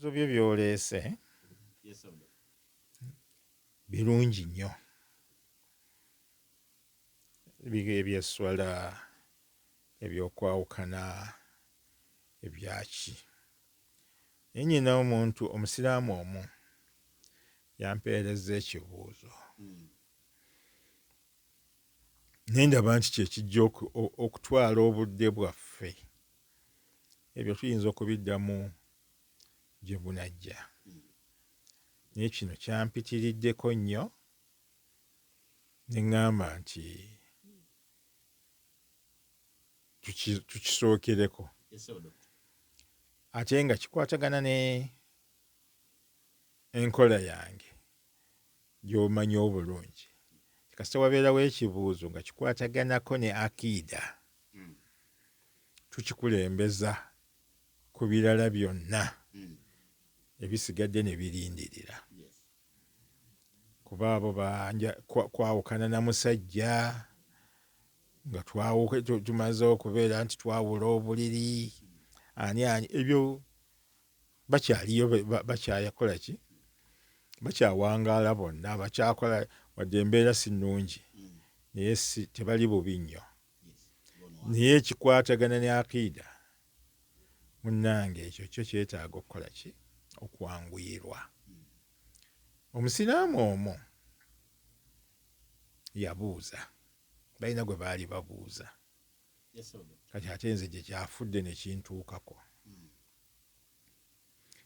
Ebibuuzo byo by'oleese birungi nnyo. Eby'esswala, eby'okwawukana, ebyaki. Naye nnyina omuntu omusiraamu omu yampeerezza ekibuuzo. Ne ndaba nti kye kijja okutwala obudde bwaffe. Ebyo tuyinza okubiddamu gye bunajja. Naye kino kyampitiriddeko nnyo ne ŋŋamba nti tukisookereko. Ate nga kikwatagana ne enkola yange gy'omanyi obulungi. Kasita wabeerawo ekibuuzo nga kikwataganako ne akiida, tukikulembeza ku birala byonna ebisigadde ne birindirira. Kuba abo banja kwawukana na musajja nga tumaze okubeera nti twawula obuliri, ani ani, ebyo bakyaliyo, bakyakola ki, bakyawangaala bonna, bakyakola wadde embeera si nnungi, naye si tebali bubi nnyo. Naye ekikwatagana ne akiida munnange ekyo kyo kyetaaga okukola ki, okwanguyirwa. Omusiraamu omu yabuuza, balina gwe baali babuuza, kati ate nze gye kyafudde ne kintuukako,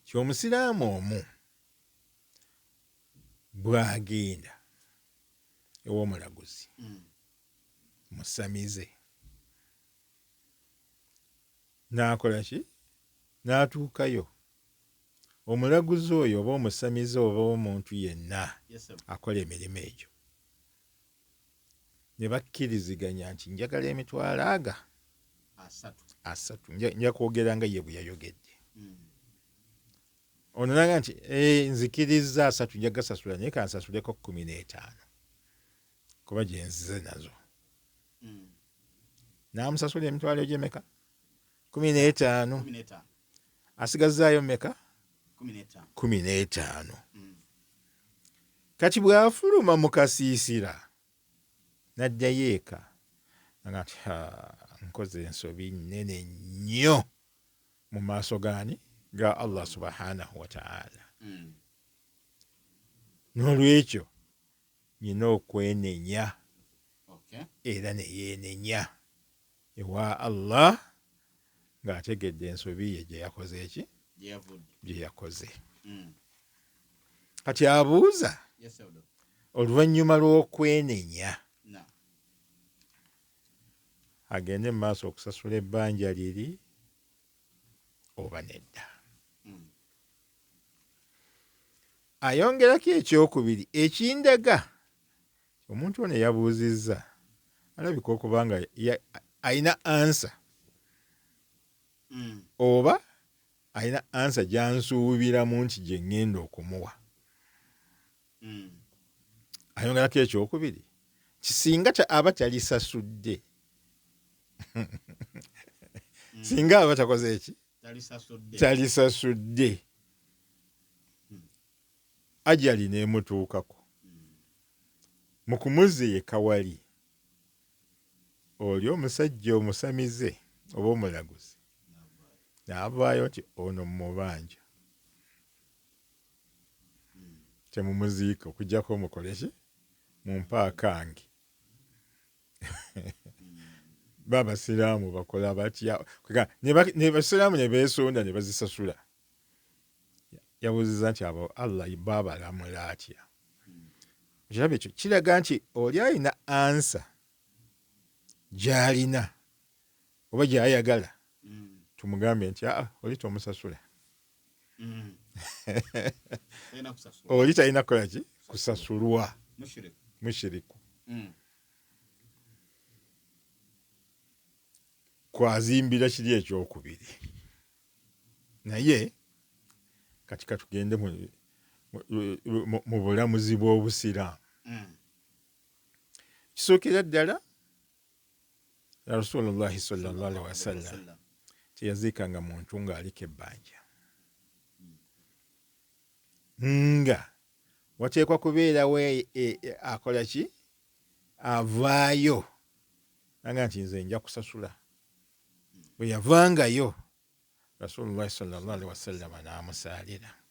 nti omusiraamu omu bw'agenda ew'omulaguzi musamize n'akola ki, n'atuukayo, omulaguzi oyo oba omusamize oba omuntu yenna akola emirimu egyo ne bakkiriziganya nti njagala emitwalo aga asatu, nja kwogera nga ye bwe yayogedde. Ono n'agamba nti nzikirizza asatu nja gasasula, naye kansasuleko 15 kuba gye nzize nazo. N'amusasula emitwalo gy'emeka? 15. Asigazzaayo mmeka? 15. Kati bw'afuluma mu kasiisira n'addayo eka nga nti nkoze ensobi nnene nnyo mu maaso gaani ga Allah subhanahu wa ta'ala. N'olwekyo nnina okwenenya, era ne yeenenya ewa Allah ng'ategedde ensobi ye gye yakoze ki, gye yakoze. Kati abuuza oluvannyuma lw'okwenenya agende mu maaso okusasula ebbanja liri oba nedda. Ayongerako ekyokubiri ekindaga omuntu ono yabuuzizza alabika okuba nga alina ansa oba alina ansa gy'ansuubiramu nti gye ŋŋenda okumuwa. Ayongerako ekyokubiri nti singa aba talisasudde, singa aba takoze eki, talisasudde, ajali n'emutuukako mu kumuzza yekka wali oli omusajja omusamize oba omulaguzi n'avaayo nti ono mubanja, temumuziika okuggyako omukole ki, mumpe akange. Ba abasiraamu bakola batya? Ne basiraamu ne beesonda ne bazisasula. Yabuuzizza nti abo Allah babalamula atya? Ekirabo ekyo kiraga nti oli alina ansa gy'alina oba gy'ayagala tumugambe nti aa oli tomusasula. Oli talina kukola ki, kusasulwa, mushiriku. Kwazimbira kiri ekyokubiri. Naye kati katugende mu bulamuzi bw'Obusiraamu. Kisookera ddala Rasulullahi sallallahu alaihi wasallam teyaziikanga muntu ng'aliko ebbanja. Nga wateekwa kubeerawo akola ki, avaayo anga nti nze nja kusasula. Bwe yavangayo Rasulullahi sallallahu alaihi wasallama n'amusaalira,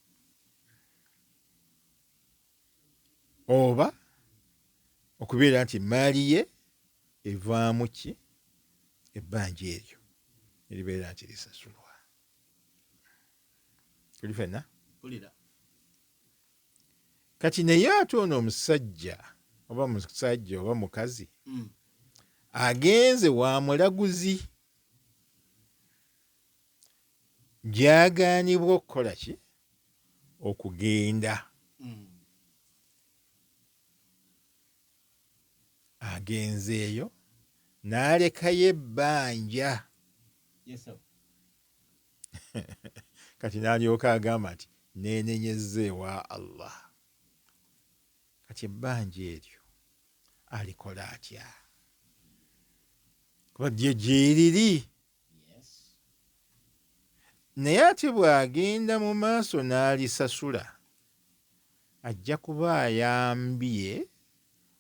oba okubeera nti emaali ye evaamu ki ebbanja eryo eribeera nti lisasulwa. Tuli fenna kati. Naye ate ono omusajja oba musajja oba mukazi agenze wa mulaguzi gyagaanibwa okukola ki, okugenda. Agenzeeyo n'alekayo ebbanja. Kati n'alyoka agamba nti neenenyezza ewa Allah. Kati ebbanja eryo alikola atya? Kuba lyo gyeriri. Naye ate bw'agenda mu maaso n'alisasula, ajja kuba ayambye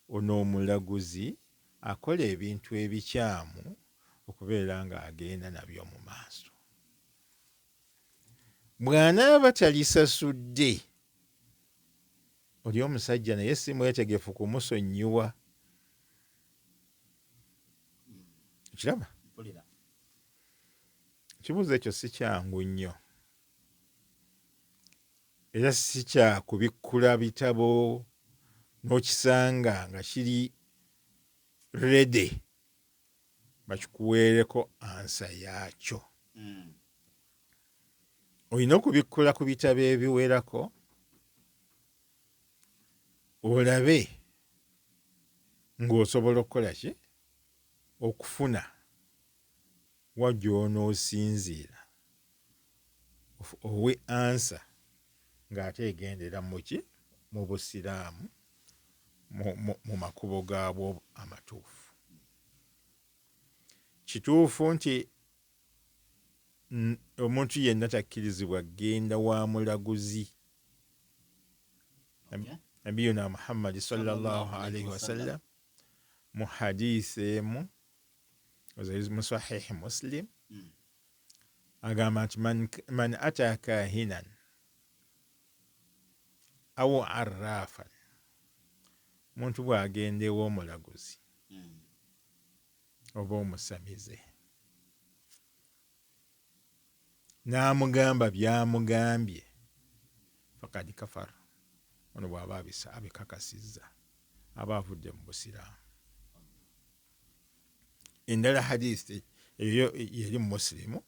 ono omulaguzi akola ebintu ebikyamu okubeera ng'agenda nabyo mu maaso. Bw'anaaba talisasudde, oli omusajja naye si mwetegefu kumusonyiwa. Okiraba? Ekibuuzo ekyo si kyangu nnyo era si kya kubikkula bitabo n'okisanga nga kiri ready bakikuweereko ansa yaakyo. Olina okubikkula ku bitabo ebiwerako olabe ng'osobola okukola ki, okufuna wa gy'onoosinziira owe ansa ng'ate egendera mu ki, mu Busiraamu, mu makubo gaabwo amatuufu. Kituufu nti omuntu yenna takkirizibwa kugenda wa mulaguzi. Nabiyuna Muhammadi sallallahu alaihi wasallam mu hadisi emu mu Sahihi Muslim agamba nti man ata kahinan au arrafan, omuntu bw'agenda ew'omulaguzi oba omusamize n'amugamba by'amugambye, fakad kafar, ono bw'aba abikakasizza aba avudde mu Busiraamu. Endala hadisi eyo yeri mu Musilimu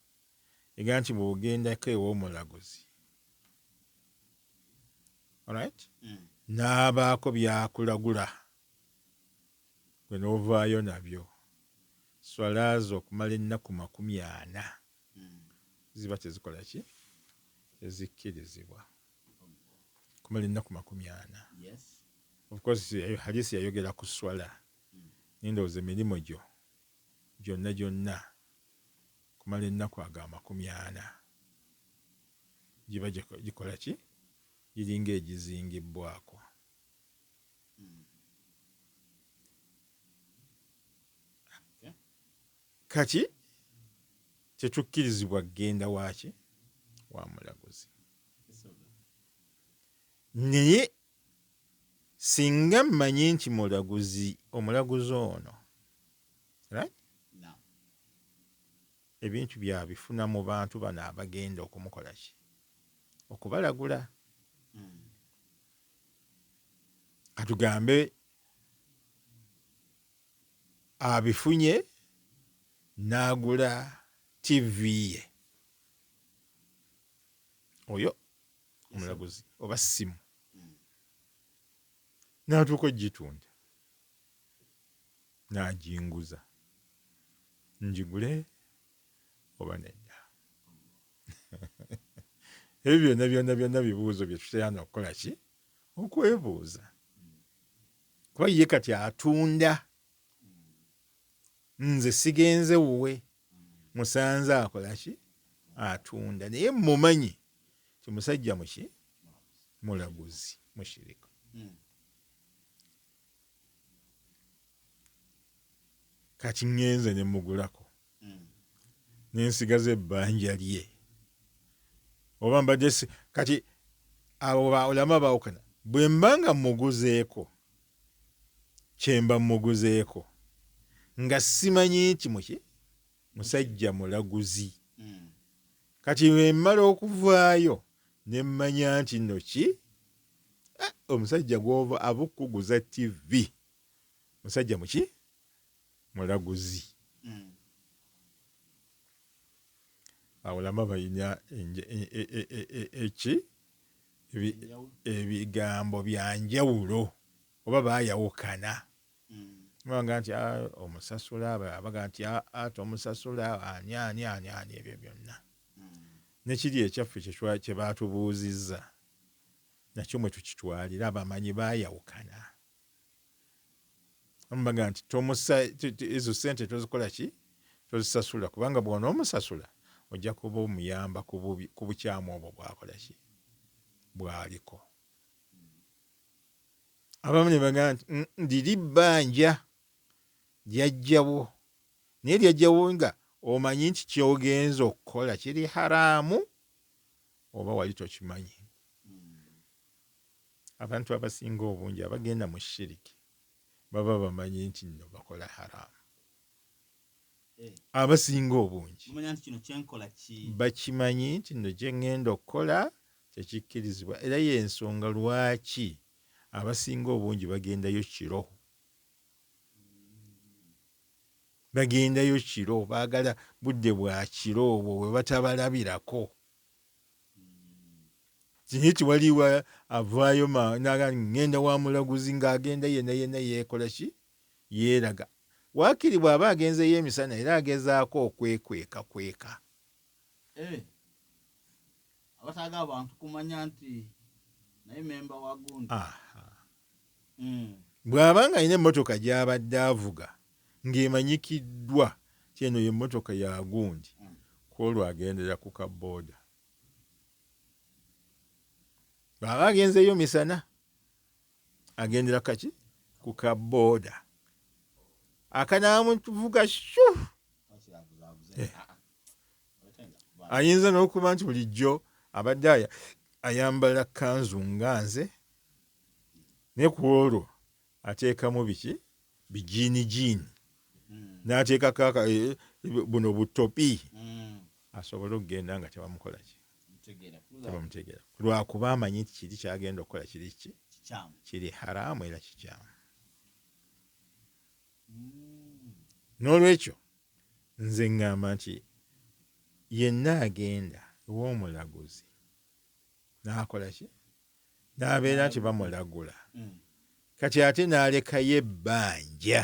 egamba nti bw'ogendako ew'omulaguzi, alright, n'abaako by'akulagula gwe n'ovaayo nabyo, swala zo okumala ennaku 40 ziba tezikola ki, tezikkirizibwa kumala ennaku 40. Of course eyo hadisi yayogera ku swala, naye ndowooza emirimu gyo gyonna gyonna kumala ennaku ago 40 giba gikola ki, giringa egizingibbwako. Kati tetukkirizibwa kugenda waaki, wa mulaguzi. Naye singa mmanyi nti mulaguzi, omulaguzi ono, right, ebintu byabifuna mu bantu bano abagenda okumukola ki, okubalagula. Katugambe abifunye n'agula TV ye oyo omulaguzi oba ssimu, n'atuuka ogitunda n'aginguza, njigule oba nedda? Ebyo byonna byonna byonna bibuuzo bye tutera n'okukola ki, okwebuuza. Kuba ye kati atunda, nze sigenze wuwe, musanze akola ki, atunda, naye mumanyi ti musajja muki. Mulaguzi mushirika. Kati ŋŋenze ne mugulako ne nsigaza ebbanja lye oba mbadde si kati abo baulama baawukana bwe mba nga mmuguzeeko kye mba mmuguzeeko nga simanyi nti muki musajja mulaguzi. Kati bwe mmala okuvaayo ne mmanya nti nno ki omusajja gw'ova ava okukuguza ttivi musajja muki mulaguzi. Abaulama balina eki ebigambo bya njawulo oba baayawukana. Baga nti omusasula, abalala baga nti aa tomusasula, ani ani ani ani ebyo byonna. Ne kiri ekyaffe kye baatubuuzizza nakyo mwe tukitwalira abamanyi baayawukana. Abamu bagamba nti ezo ssente tozikola ki tozisasula kubanga bw'onoomusasula ojja kuba omuyamba ku bukyamu obwo bw'akola ki bw'aliko. Abamu ne bagamba nti liri bbanja lyajjawo naye lyajjawo nga omanyi nti ky'ogenze okukola kiri haraamu oba wali tokimanyi. Abantu abasinga obungi abagenda mu shiriki baba bamanyi nti nno bakola haraamu. Abasinga obungi bakimanyi nti nno kye ŋŋenda okukola tekikkirizibwa era y'ensonga lwaki abasinga obungi bagendayo kiro. Bagendayo kiro, baagala budde bwa kiro obwo bwe batabalabirako. Naye tewaliwo avaayo naga ŋŋenda wa mulaguzi ng'agenda yenna yenna yeekola ki yeeraga. Waakiri bw'aba agenzeeyo emisana era agezaako okwekwekakweka. Eh, abataaga abantu kumanya nti naye memba wa gundi. Bw'aba ng'alina emmotoka gy'abadde avuga ng'emanyikiddwa nti eno y'emmotoka ya gundi, kw'olwo agendera ku ka bbooda. Bw'aba agenzeeyo misana agendera ku kaki ku ka bbooda akanaamuvuga shu. Ayinza n'okuba nti bulijjo abadde ayambala kkanzu nga nze naye ku olwo ateekamu biki bijiinijiini n'ateekako buno butopi asobole okugenda nga tebamukola ki tebamutegeera lwakuba amanyi nti kiri ky'agenda okukola kiri ki kiri haraamu era kikyamu. N'olwekyo nze ŋŋamba nti yenna agenda ew'omulaguzi n'akola ki n'abeera nti bamulagula kati ate n'alekayo ebbanja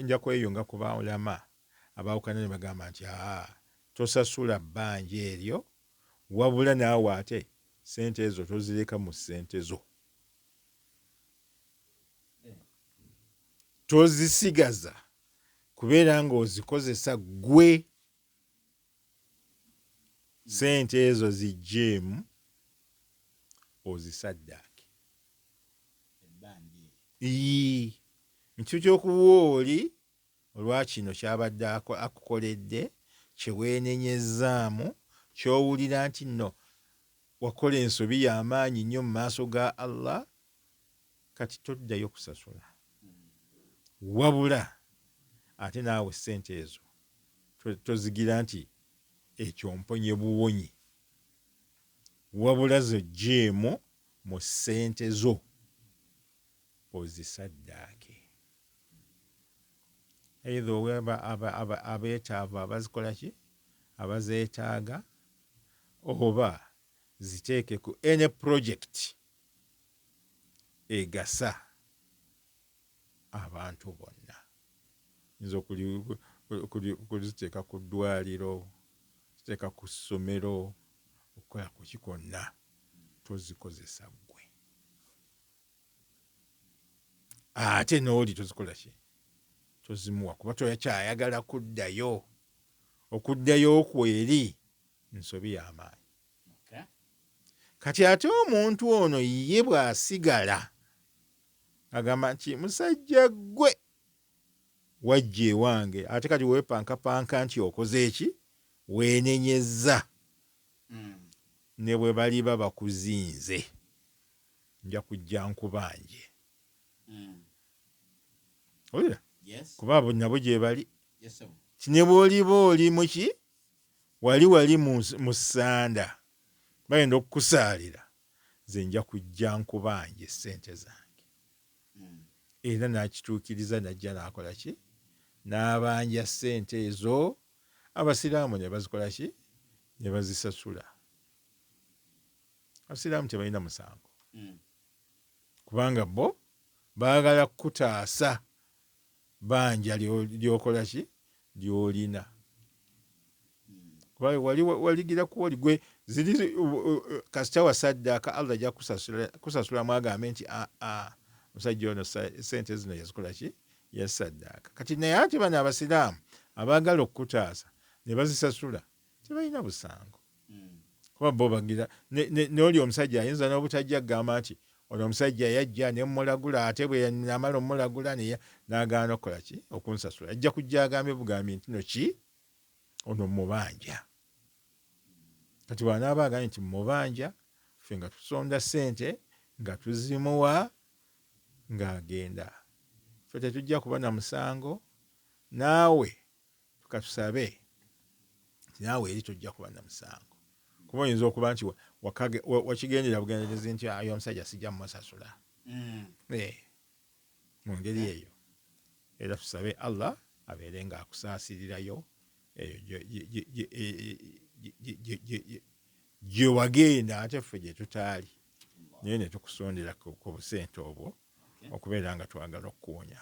nja kweyunga ku baulama abaawukana ne bagamba nti aa tosasula bbanja eryo wabula naawe ate ssente ezo tozireka mu ssente zo tozisigaza kubeera ng'ozikozesa ggwe ssente ezo ziggyeemu ozisaddaake. Ii, Mu kifo ky'okuwa oli olwa kino ky'abadde akukoledde, kye weenenyezzaamu, ky'owulira nti nno wakola ensobi ya maanyi nnyo mu maaso ga Allah, kati toddayo kusasula wabula ate naawe ssente ezo tozigira nti ekyo mponye buwonyi wabula zoggyeemu mu ssente zo ozisaddaake. Either owe abeetaavu abazikola ki abazeetaaga oba ziteeke ku any project egasa abantu bonna. Oyinza okuziteeka ku ddwaliro, okuziteeka ku ssomero, okukola ku ki kwonna tozikozesa ggwe. Ate n'oli tozikola ki tozimuwa kuba tokyayagala kuddayo. Okuddayo kwo eri nsobi ya maanyi. Kati ate omuntu ono ye bw'asigala agamba nti musajja ggwe wajja ewange, ate kati weepankapanka nti okoze eki, weenenyezza. Ne bwe baliba bakuzinze nja kujja nkubanje. Owulira? Kuba abo nabo gye bali. Ne bw'oliba oli muki wali wali mu ssanda bagenda okukusaalira, nze nja kujja nkubanje ssente zange. Era n'akituukiriza, n'ajja n'akola ki, n'abanja ssente ezo, Abasiraamu ne bazikola ki, ne bazisasula. Abasiraamu tebalina musango, kubanga bo baagala kukutaasa banja ly'okola ki, ly'olina. Kuba wali waligira kuwoli gwe ziri kasita wasaddaaka, Allah ajja kusasulamu agambe nti aa musajja ono sente zino yazikola ki, yasaddaaka. Kati naye ate bano Abasiraamu abaagala okukutaasa ne bazisasula tebalina busango, kuba bo bagira n'oli omusajja ayinza n'obutajja kugamba nti ono omusajja yajja ne mmulagula, ate bwe namala omulagula n'agaana okukola ki, okunsasula. Ajja kujja agambe bugambi nti no ki, ono mubanja. Kati bw'anaaba agambye nti mubanja, ffe nga tusonda ssente nga tuzimuwa ng'agenda, ffe tetujja kuba na musango, naawe tukatusabe nti naawe eri tojja kuba na musango, kuba oyinza okuba nti wakigendera bugenderezi nti ayo omusajja sijja mumusasula. Mu ngeri eyo era tusabe Allah abeere ng'akusaasirirayo eyo gye wagenda, ate ffe gye tutaali, naye ne tukusondera ku busente obwo okubeera nga twagala okukuwonya.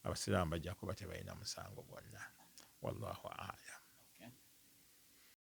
Abasiraamu bajja kuba tebalina musango gwonna. Wallahu alam.